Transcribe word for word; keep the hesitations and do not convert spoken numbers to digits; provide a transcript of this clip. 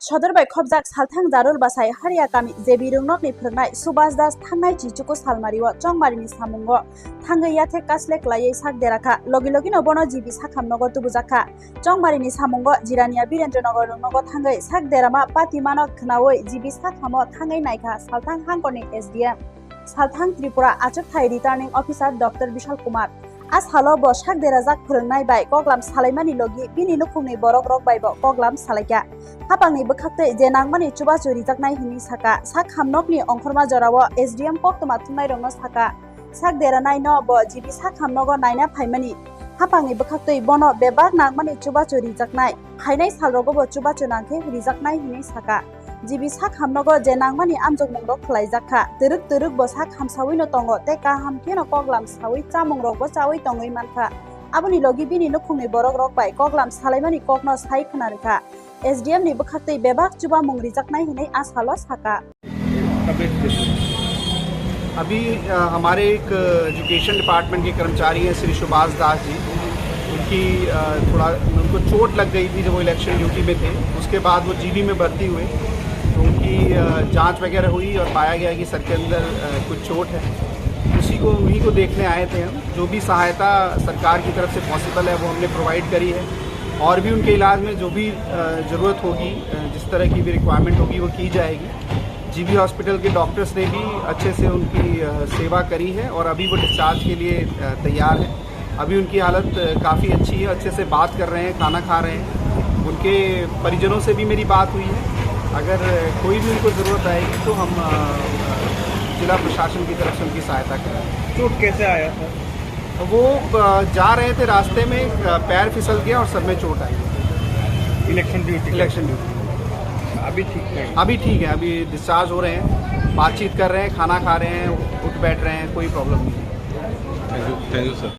Sodor bai khobjak salthang Jarul Basai Haria kami J B Rungnokni phwrwngnai Subhas Das thangnai chichuku salmario Chongmarini samungo thangwi yathek kasle kwlaiwi sak dera kha. Logi logino bono G B sakham nogo tubujak kha. Chongmarini samungo Jirania Birendra Nagar Rungnogo thangwi sak derama patimano khwnawi G B sakhamo thangwi naikha salthang hangkorni S D M. Salthang Tripura achukthai Returning Officer Doctor Bishal Kumar. A salo bo sak derajak phwrwngnai bai koklam salaimani logi bini nukhungni borok rok bai bo koklam salaikha. Hapangni bwkhaktwi je nangmani chubachu rijaknai hinwi saka. Sak hamnokni ongkhorma jorao S D M koktwma thumnairokno saka. Sak deranai no bo G B sak hamnogo naina phaimani. Hapangni bwkhaktwi bono bebak nangmani chubachu rijaknai. Phainai salrogo bo chubachu nangkhe rijaknai hinwi saka. G B sak hamnogo je nangmani amjokmungrok khwlaijakha, twrwk twrwk bo sak hamsawino tongo tei kaham kheno koklam sawi chamungrokbo chawi tongwi mankha. Aboni logi bini nukhungni borokrok bai koklam salaimani kokno sai khwnarwkha. S D M ni bwkhaktwi bebak chubamung rijaknai hinwi a salo saka. अभी अ, हमारे एक education department के कर्मचारी हैं श्री सुभाष दास जी। उनकी अ, थोड़ा उनको चोट लग गई थी जब वो इलेक्शन ड्यूटी में थे। उसके बाद वो जीबी में भर्ती हुए, तो उनकी अ, जांच वगैरह हुई और पाया गया कि सर के अंदर अ, कुछ चोट है। उसी को उन्हीं को देखने आए थे हम। जो भी सहायता सरकार की तरफ से पॉसिबल है वो हमने प्रोवाइड करी है, और भी उनके इलाज में जो भी अ, ज़रूरत होगी, अ, जिस तरह की भी रिक्वायरमेंट होगी वो की जाएगी। जीबी हॉस्पिटल के डॉक्टर्स ने भी अच्छे से उनकी अ, सेवा करी है और अभी वो डिस्चार्ज के लिए अ, तैयार है। अभी उनकी हालत काफ़ी अच्छी है, अच्छे से बात कर रहे हैं, खाना खा रहे हैं। उनके परिजनों से भी मेरी बात हुई है, अगर कोई भी उनको ज़रूरत आएगी तो हम अ, जिला प्रशासन की तरफ से उनकी सहायता करेंगे। चोट कैसे आया सर? वो अ, जा रहे थे, रास्ते में अ, पैर फिसल गया और सर में चोट आई। Election duty election duty. अभी ठीक है? अभी ठीक है, अभी डिस्चार्ज हो रहे हैं, बातचीत कर रहे हैं, खाना खा रहे हैं, उठ बैठ रहे हैं, कोई प्रॉब्लम नहीं है। Thank you, thank you, sir.